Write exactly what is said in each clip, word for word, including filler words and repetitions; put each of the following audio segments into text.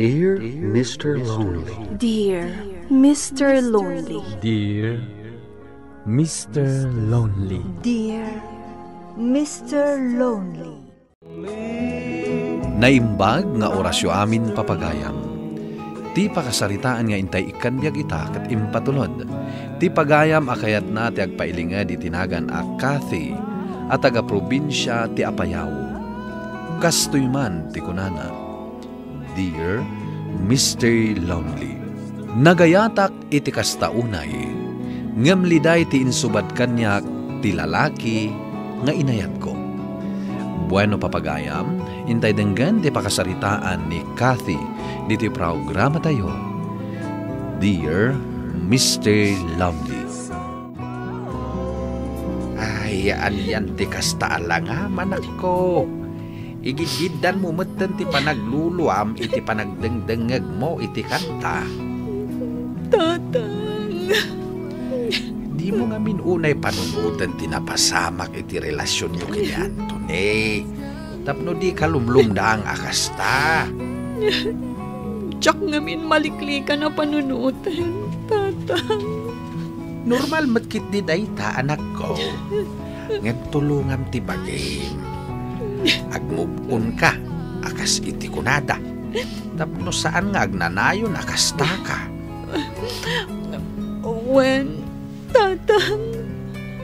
Dear Mister Lonely. Dear Mister Lonely. Dear Mister Lonely. Dear Mister Lonely. Naimbag nga orasyo amin, papagayam. Ti pakasaritaan nga intay ikkan biag ita ket impatulod. Ti pagayam a kayatna ti agpailinged iti nagan a Kathy a taga-probinsia ti Apayao. Kastoy man ti kunana, Dear Mister Lonely, nagayatak iti kasta unay, ngem liday ti insubad kaniak ti lalaki nga inayatko. Bueno, papagayam, intay denggen ti pakasaritaan ni Kathy ditoy programatayo, Dear Mister Lonely. Ay, anian ti kasta a langam, anakko? Igigiddanmo metten ti panagluluam iti panagdengdengngegmo iti kanta. Tatang. Dimo ngamin unay panunoten ti napasamak iti relasionyo ken ni Anthony. Tapno dika lumlumdang a kasta. Diak ngamin maliklikan a panunoten, Tatang. Normal met ketdi dayta, anakko. Ngem tulongam ti bagim. Ag-move on ka, a kas iti kunada. Tapno saan nga agnanayon a kastaka. Wen, Tatang.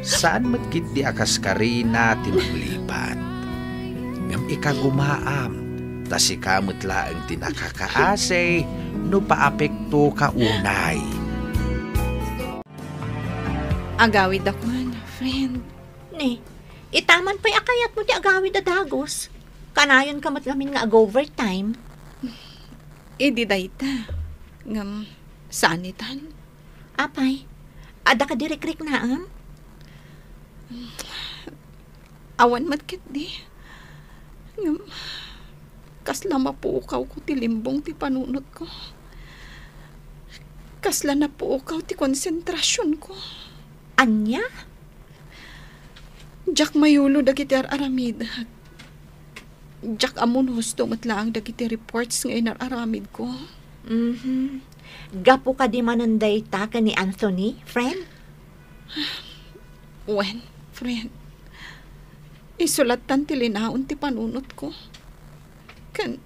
Saan met ketdi a kas Karina ti manglipat. Ngem ikagumaam, ta sika met laeng ti nakakaasi no paapektoka unay. Agawid a kuan, friend. Ne, ita man pay a kayatmo ti agawid a dagus. Kanayonka met ngamin nga ag-overtime. Idi dayta, ngem saan itan? Apay, adda kadi rikriknaem? Awan met ketdi. Ngem, kasla mapukawko ti limbong ti panunotko. Kasla napukawko ti konsentrasionko. Ania? Diak mayulo dagiti ar-aramidek. Diak ammo no husto met laeng dagiti reports nga inar-aramidko. Mhm. Gapu kadi manen dayta ken ni Anthony, friend? Wen, friend. Isulattan ti linaon ti panunotko ken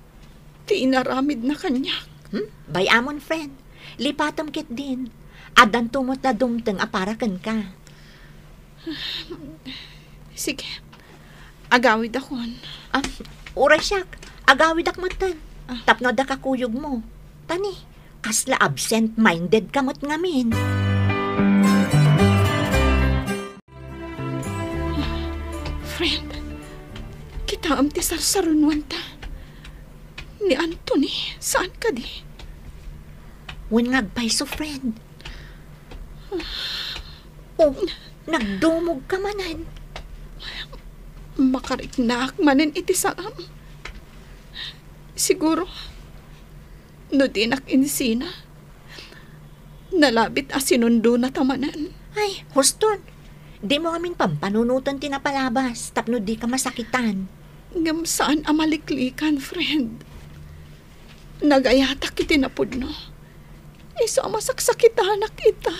ti inaramidna kaniak. Hmm? Bay-amon, friend. Lipatem ketdin. Addanto met a dumteng a para kenka. Sige. Agawidakon. Ah, uray siak. Agawidak metten. Ah. Tapno adda kakuyogmo. Tani, kasla absent-minded ka met ngamin. Friend, kitaem ti sarsarunoanta. Ni Anthony, saan kadi? Wen nga agpayso, friend. Oh, nagdumog ka manen. Makariknaak manen iti saam. Siguro, no dinak insina, nalabit a sinundona ta manen. Ay, huston. Dimo ngamin pampanunoten ti napalabas tapno dika masakitan. Ngem saan a maliklikan, friend. Nagayatak iti napudno. Isu a masaksakitanak ita.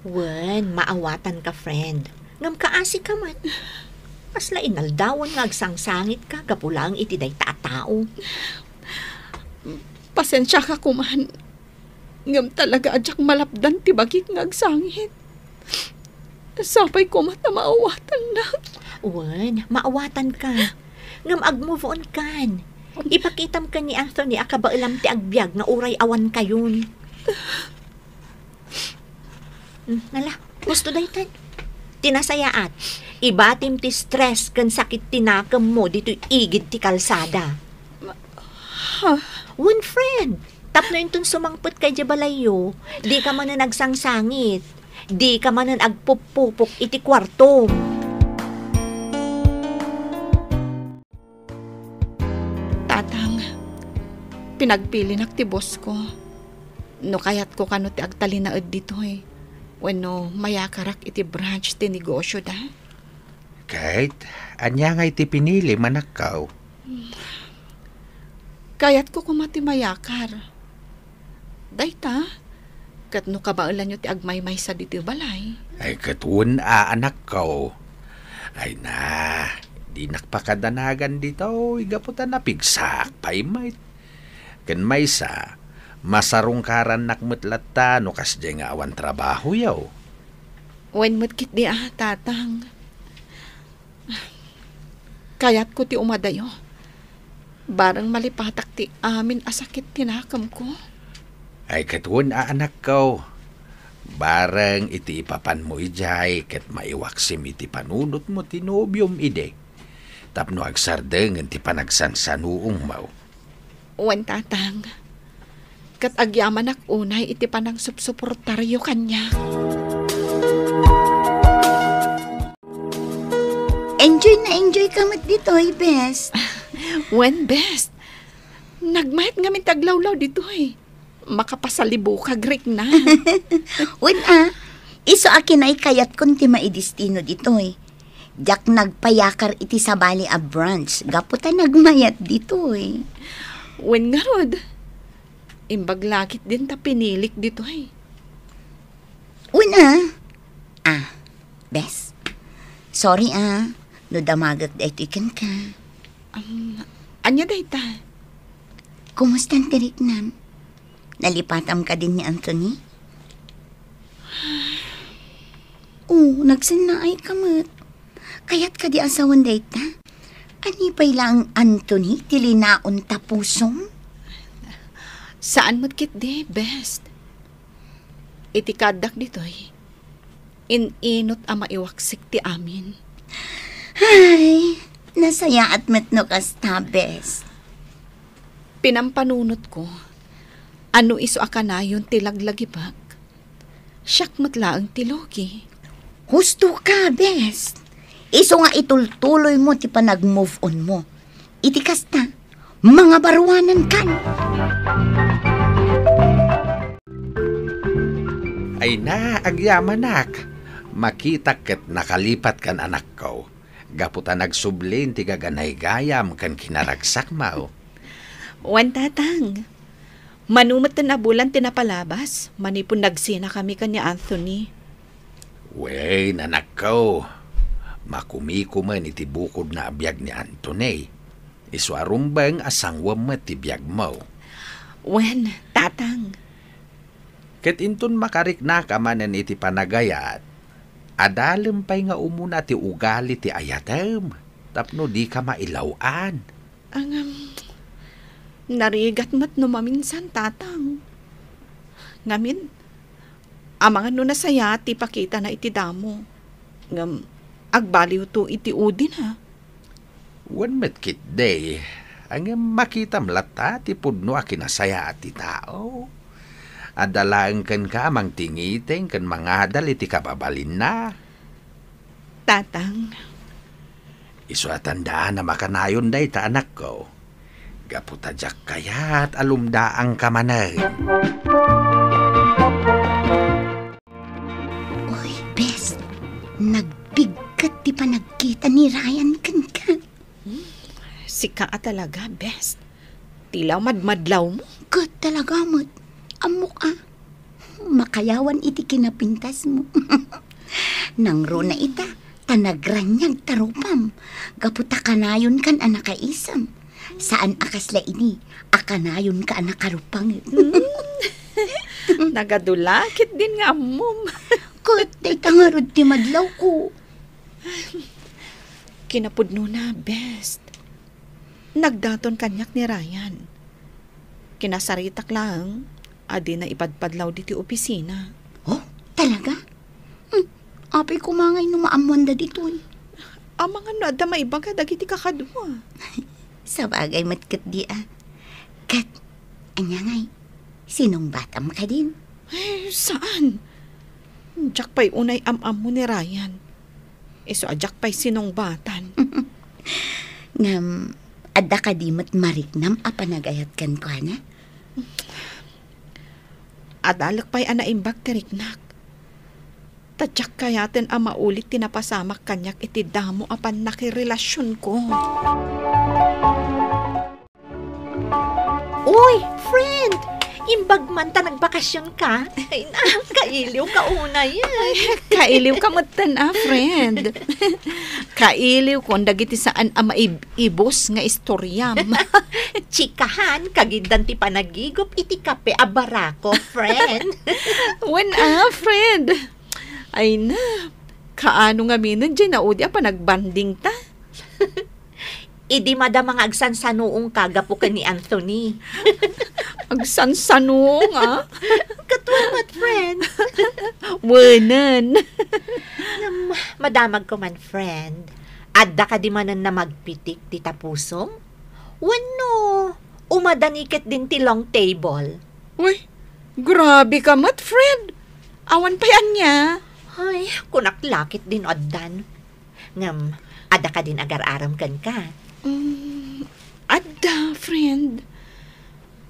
Wen, maawatanka, friend. Ngem kaasika met. Kasla inaldawen nga agsangsangitka gapu laeng iti dayta a tao. Pasensiaka koman. Ngem talaga a diak malapdan ti bagik nga agsangit. Sapay koma ta maawatannak. Wen, maawatanka. Ngem ag-move on kan. Ipakitam ken ni Anthony a kabaelam ti agbiag nga uray awankayon. Hmm, nala, husto daytan. Ti nasayaat, ibatim ti stress ken sakit ti nakemmo ditoy igid ti kalsada. Ha? Wen, friend, tapno inton sumangpetka idiay balayyo, dika manen agsangsangit, dika manen agpuppupok iti kuartom. Tatang, pinagpilinak ti bossko. No kayatko kano ti agtalinaed ditoy, wenno mayakarak iti branch ti negosyoda. Ket ania ngay ti pinilim, anakko? Kayatko koma ti mayakar. Dayta, ket no kabaelanyo ti agmaymaysa ditoy balay. Ay, ket wen a, anakko. Ay na, dinak pakadanagan ditoy gapu ta napigsaak pay met. Ken maysa, masarungkarannak met latta no kasdiay nga awan trabahoyo. Wen met ketdi a, Tatang. Kayatko ti umadayo. Bareng malipatak ti amin a sakit ti nakemko. Ay, ket wen a, anakko. Bareng iti ipapanmo idiay ket maiwaksim iti panunotmo ti nobiom idi. Tapno agsardengen ti panagsansanuongmo. Wen, Tatang. Ket agyamanak unay iti panangsupsuportaryo kaniak. Enjoy na enjoy ka met ditoy, Bes. Wen, Bes. Nagmayat ngamin ti aglawlaw ditoy. Makapasalibukag rikna. Wen a, isu a kinay kayatkon ti maidestino ditoy. Diak nagpayakar iti sabali a branch gapu ta nagmayat ditoy. Wen ngarud, imbag la ketdin ta pinilik ditoy. Wen a. Ah, Bes. Sorry a, no damagek daytoy kenka. Um, ania dayta? Kumustan ti riknam? Nalipatam kadin ni Anthony? Oh, nagsennaay ka met. Kayat kadi a sawen dayta? Ania pay laeng, Anthony, ti linaon ta pusom? Saan met ketdi, Bes. Iti kaaddak ditoy, in-inut a maiwaksik ti amin. Ay, nasayaat met no kasta, Bes. Pinampanunotko, no isu a kanayon ti laglagipek, siak met laeng ti lugi. Husto ka, Bes. Isu nga itultuloymo ti panag-move on mo. Iti kasta, mangabaruanankan. Ay na, agyamanak. Makitak ket nakalipatkan, anakko. Gapu ta nagsublin ti gaganaygayam ken kinaragsakmo. Wen, Tatang. Mano metten a bulan ti napalabas, manipud nagsenakami ken ni Anthony. Wen, anakko. Makumiko met iti bukodna a biag ni Anthony. Isu a rumbeng a sanguem met ti biagmo. Wen, Tatang. Ket inton makariknaka manen iti panagayat, adalem pay nga umuna ti ugali ti ayatem tapno dika mailaw-an. Ngem, narigat met no maminsan, Tatang. Ngamin, amangan no nasayaat ti ipakitana iti damo. Ngem, agbaliwto iti udina. Wen met ketdi, ngem makitam latta ti pudno a kinasayaat ti tao. Adda laeng kenka a mangtingiteng ken mangadal iti kababalinna. Tatang. Isu a tandaan a makanayon dayta, anakko. Gapu ta diak kayat a lumdaangka manen. Uy, Bes, nagpigket ti panagkita ni Ryan kenka. Hmm, sika a talaga, Bes. Tila madmadlawmo. Ket talaga met. Ammok a. Makayawan iti kinapintasmo. Nangruna ita, ta nagraniag ta rupam. Gapu ta kanayonkan a nakaisem. Saan a kasla ini, a kanayonka a nakarupanget. Hmm. Nagadu la ketdin nga ammom. Ket dayta ngarud ti madlawko. Kinapudnona, Bes. Nagdaton kaniak ni Ryan. Kinasaritak laeng a dina ipadpadlaw ditoy opisina. Oh, talaga? Hmm, apay koma ngay no maammoanda ditoy? Amangan no adda maibaga dagiti kakadua. Sabagay met ketdi a. Ket, ania ngay, sinungbatam kadin? Eh, saan? Diak pay unay am-ammo ni Ryan. Isu a diak pay sinungbatan. Ngem, adda kadi met mariknam a panagayat kenkuana? Adalek pay a naimbag ti riknak. Ta diak kayaten a maulit ti napasamak kaniak iti damo a pannakirelasionko. Uy, friend! Imbag man ta nagbakasyon ka. Ay, na, kailiw ka unay. Ay, kailiw ka metten, ah, friend. Kailiw kon dagiti saan a maib-ibus nga istoriam. Chikahan, kagiddan ti panagigup iti kape a barako, friend. Wen, ah, friend. Ay na, kaano ngamin diay naudi a panagbanding ta? Idi madama nga agsansanuongka gapu ken ni Anthony. Agsansanuong, ah? Katuan met, friend. Wenen. Ngem, madamagko man, friend. Adda kadi manen a magpitik ti tapusom? Wenno, umadani ketdin ti long table? Uy, grabe ka met, friend. Awan pay ania. Ay, kunak la ketdin addan. Ngem, adda kadin agar-arem kenka? Mm, adda, friend.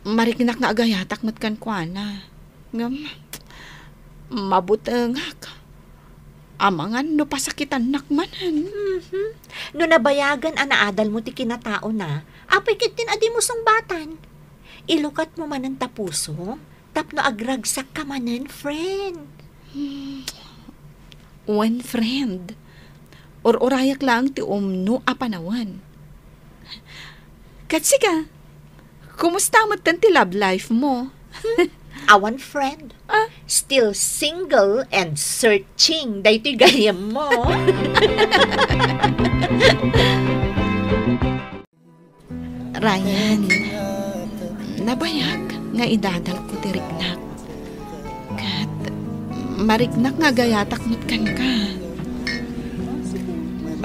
Mariknak nga agayatak met kenkuana. Ngem, mabutengak. Amangan no pasakitannak manen. Mhm. No nabayagen a naadalmo ti kinataona, apay ketdin a dimo sungbatan? Ilukatmo manen ta pusom tapno agragsakka manen, friend. Hmm. Wen, friend. Ur-urayak laeng ti umno a panawen. Ket sika, kumusta metten ti love life mo? Awan, friend. Ah? Still single and searching. Daytoy gayyemmo. Ryan, nabayag nga idadalko ti riknak. Ket mariknak nga agayatak met kenka.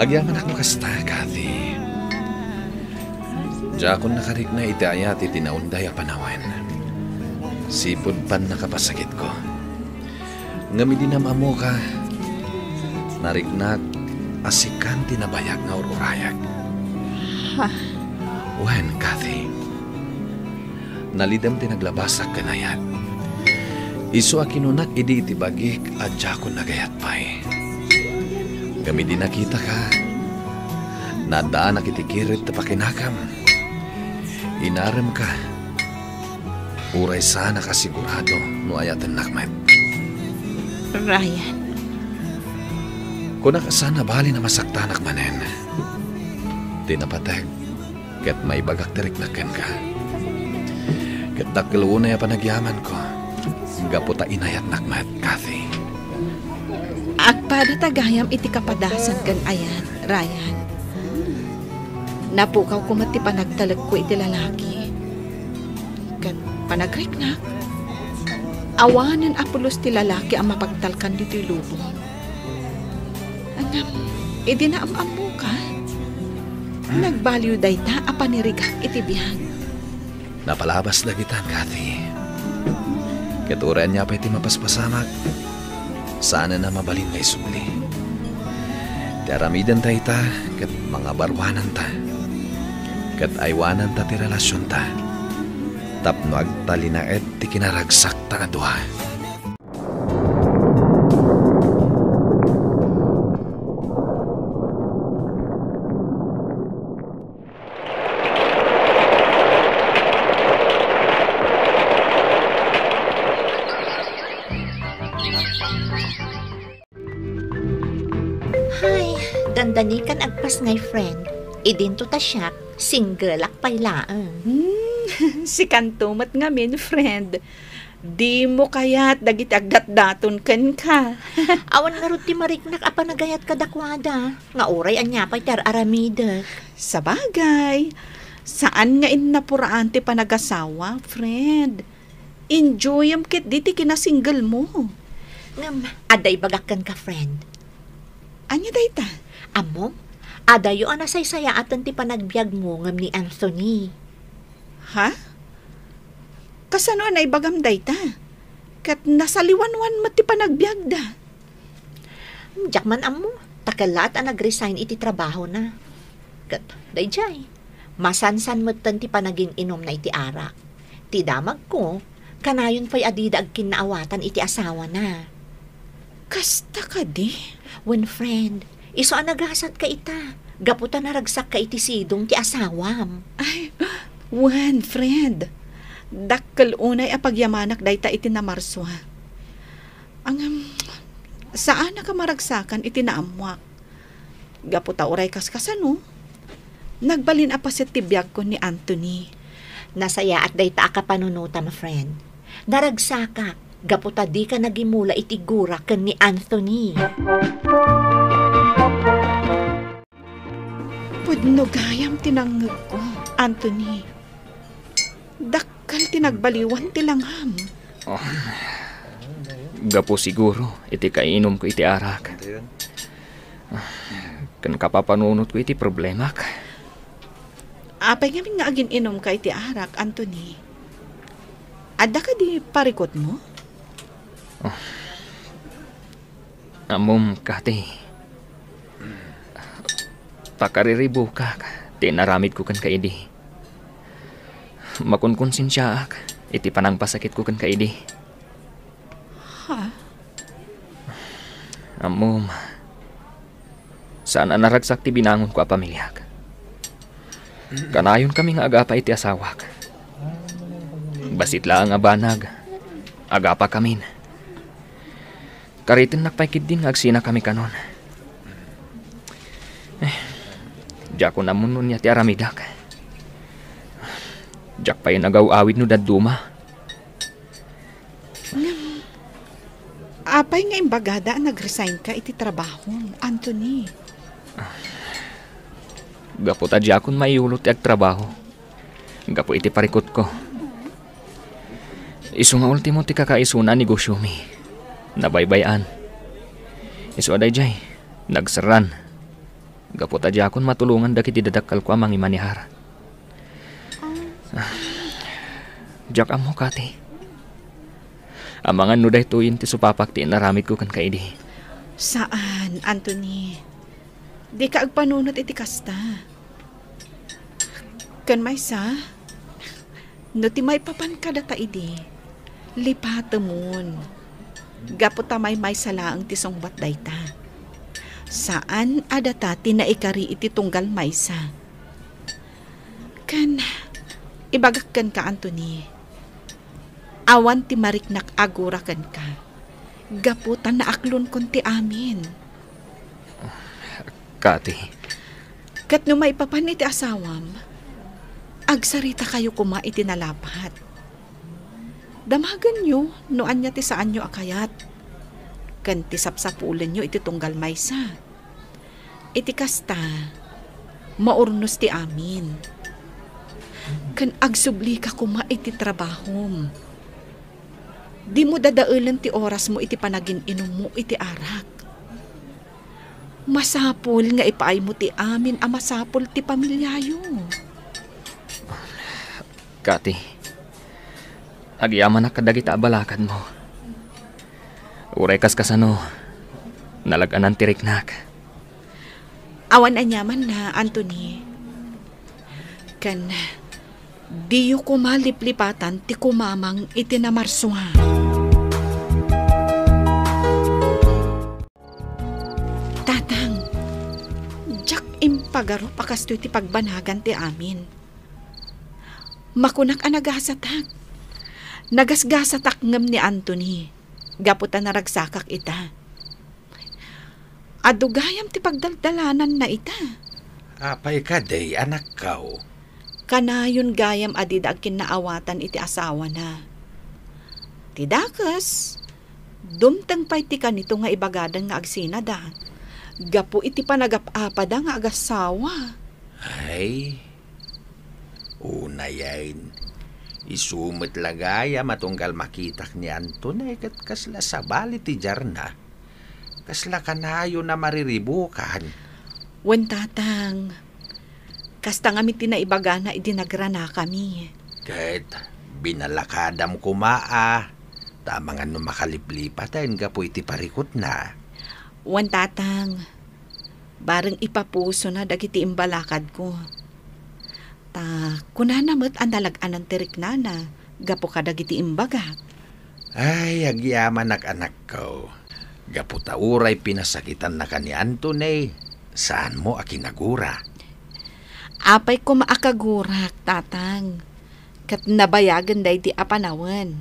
Agyamanak no kasta, Kathy. Diakon nakarikna iti ayat iti naunday a panawen. Sipud pannakapasakitko. Ngem idi nam-ammoka, nariknak a sikan ti nabayag nga ur-urayak. Ha? Wen, Kathy. Nalidem ti naglabasak ken ayat. Isu a kinunak idi iti bagik a diakon nagayat pay. Ngem idi nakitaka, naddaanak iti kired ti pakinakam. Inaremka. Uray saanak a sigurado no ayatennak met. Ryan. Kunak a saan a bali a masaktanak manen. Ti napateg, ket maibagak ti riknak kenka. Ket dakkel unay a panagyamanko, gapu ta inayatnak met, Kathy. Agpada ta gayam iti kapadasan ken ayat, Ryan. Napukawko met ti panagtalekko iti lalaki. Ket panagriknak, awanen a pulos ti lalaki a mapagtalkan ditoy lubong. Ngem, idi naam-ammoka, nagbaliw dayta a panirigak iti biag. Napalabas dagitan, Kathy. Ket uray ania pay ti mapaspasamak, saanen a mabalin nga isubli. Ti aramiden dayta ket mangabaruananta. Ket aywananta ti relasionta tapno agtalinaed ti kinaragsakta a dua. Hay, dandani kan agpasngay, friend. Idinto ta siak, single ak pay laeng. Hmm, sikanto met ngamin, friend. Dimo kayat dagiti agdatdaton kenka. Awan ngarud ti mariknak a panagayat kadakuada, nga uray ania pay ti ar-aramidek. Sabagay, saan nga innapuraan ti panagasawa, friend. Enjoyem ketdi ti kinasingle mo. Ngem, adda ibagak kenka, friend. Ania dayta? Ammom, adayo a nasaysayaaten ti panagbiagmo ngem ni Anthony. Ha? Kasano a naibagam dayta? Ket nasaliwanwan met ti panagbiagda. Diak man ammo, ta kellaat a nag-resign iti trabahona. Ket daydiay, masansan metten ti panagin-inumna iti arak. Ti damagko, kanayon pay a dida agkinnaawatan iti asawana. Kasta kadi? Wen, friend, isu a nagasatka ita, gapu ta naragsakka iti sidong ti asawam. Ay, wen, friend. Dakkel unay a pagyamanak dayta iti namarsua. Ngem, saanak a maragsakan iti naammuak. Gapu ta uray kaskasano, nagbalin a paset ti biagko ni Anthony. Nasayaat dayta a kapanunotam, friend. Naragsakak gapu ta dika nagimula iti gurak ken ni Anthony. Pudno gayam ti nangngegko, Anthony. Dakkel ti nagbaliwan ti langam. Oh. Gapu siguro iti kaiinumko iti arak. Ken kapapanunotko iti problemak. Apay ngamin nga agin-inumka iti arak, Anthony? Adda kadi parikutmo? Oh. Ammom, Kati. Pakariribukak ti inaramidko kenka idi. Makunkonsensiaak iti panangpasakitko kenka idi. Ha? Ammom, saan a naragsak ti binangonko a pamiliak. Kanayonkami nga agapa iti asawak. Bassit laeng a banag, agapakamin. Karitennak pay ketdin nga agsinakami kanon. Eh, diakon ammo no ania ti aramidak. Diak pay nagaw-awid no dadduma. Ngem, apay nga imbagada a nag-resignka iti trabahom, Anthony? Gapu ta diakon maiyulo ti agtrabaho gapu iti parikutko. Isu nga ultimo ti kakaisuna a negosyomi. Nabaybay-an. Isu a daydiay, nagserran. Gapu ta diakon matulongan dagiti dadakkelko a mangimanehar. Ah, diak ammo, Kati. Amangan no daytoyen ti supapak ti inaramidko kenka idi. Saan, Anthony. Dika agpanunot iti kasta. Ken maysa, no ti maipapan kadata idi, lipatemon. Gapu ta maymaysa laeng ti sungbat dayta. Saan a data ti naikari iti tunggal maysa. Ken, ibagak kenka, Anthony, awan ti mariknak a gura kenka, gapu ta naaklonkon ti amin. Kati. Ket no maipapan iti asawam, agsaritakayo koma iti nalapat. Damagenyo no ania ti saanyo a kayat, ken ti sapsapulenyo iti tunggal maysa. Iti kasta, maurnos ti amin. Ken agsublika koma iti trabahom. Dimo dadaelen ti orasmo iti panagin-inummo iti arak. Masapul nga ipaaymo ti amin a masapul ti pamiliayo. Kati, agyamanak kadagita a balakadmo. Uray kaskasano, nalag-anan ti riknak. Awan aniamanna, Anthony. Ken, diyo koma liplipatan ti kumamang iti namarsua. Tatang, diak impagarup a kastoy ti pagbanagan ti amin. Makunak a nagasatak. Nagasgasatak ngem ni Anthony, gapu ta naragsakak ita. Adu gayam ti pagdaldalananna ita. Apay kadi, anakko? Kanayon gayam a dida agkinnaawatan iti asawana. Ti dakes, dumteng pay ti kanito nga ibagadan nga agsinada, gapu iti panagap-apada nga agasawa. Ay, unayen, isu met la gayam a tunggal makitak ni Anthony ket kasla sabali ti diarna. Kasla kanayon a mariribukan. Wen, Tatang. Kasta ngamin ti naibagana idi nagranakami. Ket binalakadam koma a, ta amangan no makaliplipaten gapu iti parikutna. Wen, Tatang. Bareng ipapusona dagiti imbalakadko. Ta kunana met a nalag-anan ti riknana gapu kadagiti imbagak. Ay, agyamanak, anakko. Gapu ta uray pinasakitannaka ni Anthony, saanmo a kinagura. Apay koma a kagurak, Tatang. ket nabayagen daydi a panawen.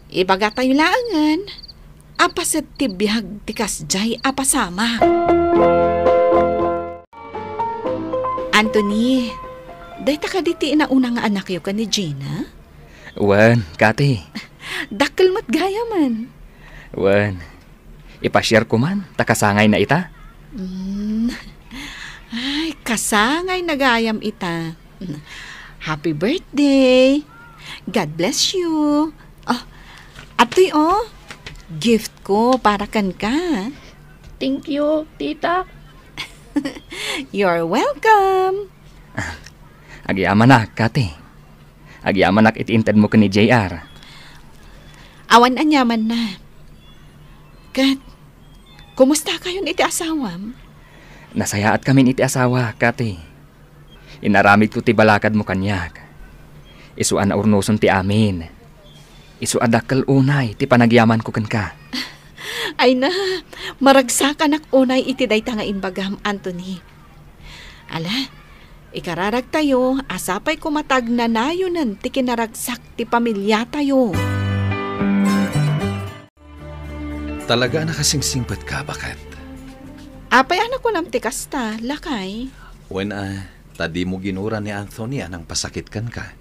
Ibagatayo laengen a paset ti biag ti kasdiay a pasamak. Anthony, dayta kadi ti inauna nga anakyo ken ni Gina? Wen, Kati. Dakkel met gayamen. Wen, ipasiarko man, ta kasangayna ita. Mm. Ay, kasangayna gayam ita. Happy birthday! God bless you! Oh, atoy, oh, gift ko para kenka. Thank you, tita. You're welcome! Agyamanak, Kati. Agyamanak iti intedmo ken ni J R. Awan aniamanna. Ket, kumustakayon iti asawam? Nasayaatkamin iti asawa, Kati. Inaramidko ti balakadmo kaniak. Isu a naurnosen ti amin. Isu a dakkel unay ti panagyamanko kenka. Ay na, maragsakanak unay iti dayta nga imbagam, Anthony. Ala, ikararagtayo a sapay koma ta agnanayonen ti kinaragsak ti pamiliatayo. Talaga a nakasingsingpetka, baket. Apay a nakunam ti kasta, lakay? Wen a, ta dimo ginura ni Anthony a nangpasakit kenka.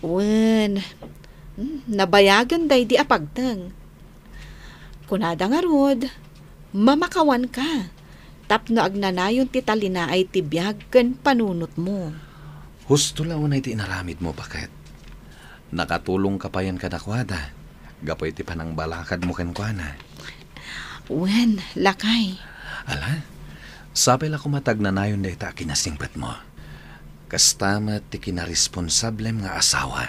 Wen, hmm, nabayagen daydi a pagteng. Kunada ngarud, mamakawanka tapno agnanayon ti talinaay ti biag ken panunotmo. Husto la unay ti inaramidmo, baket. Nakatulongka payen kadakuada gapu iti panangbalakadmo kenkuana. Wen, lakay. Ala, sapay la koma ta agnanayon dayta a kinasingpetmo. Kasta met ti kinaresponsablem nga asawa.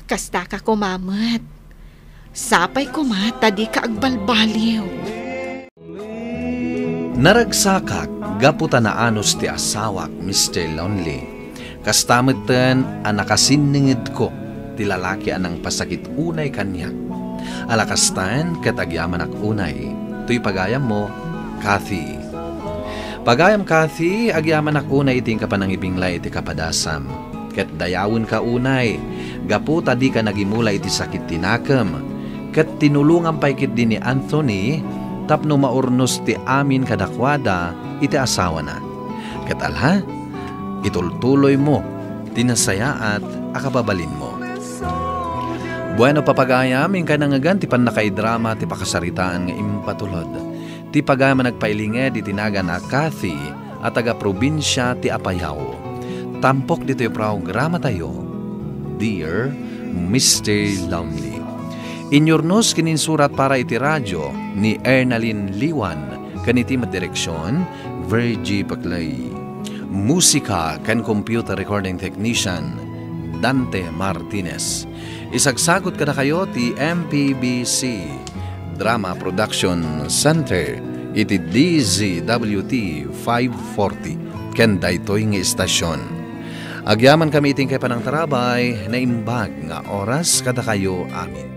Kastaka koma met. Sapay koma ta dika agbalbaliw. Naragsakak gapu ta naanus ti asawak, Mister Lonely. Kasta metten a nakasinningedko ti lalaki a nangpasakit unay kaniak. Ala kastan ket agyamanak unay. Toy pagayammo, Kathy. Pagayam Kathy, agyamanak unay iti inka panangibinglay iti kapadasam. Ket dayawenka unay, gapu ta dika nagimula iti sakit ti nakem, ket tinulongam pay ketdi ni Anthony tapno maurnos ti amin kadakuada iti asawana. Ket ala, itultuloymo ti nasayaat a kababalinmo. Bueno, papagayam, inka nangngegan ti pannakaidrama ti pakasaritaan nga impatulod. Ti pagayam a nagpailinged iti nagan a Kathy a taga-probinsia ti Apayao. Tampok ditoy programatayo, Dear Mister Lonely. Inyurnos ken insurat para iti radio ni Ernalyn Liwan ken iti met direksion, Virgie Paclay. Musika ken computer recording technician, Dante Martinez. Isagsagut kadakayo ti M P B C Drama Production Center iti D Z W T five forty ken daytoy nga istasion. Agyamankami iti inkay panangtarabay, naimbag nga oras kadakayo amin.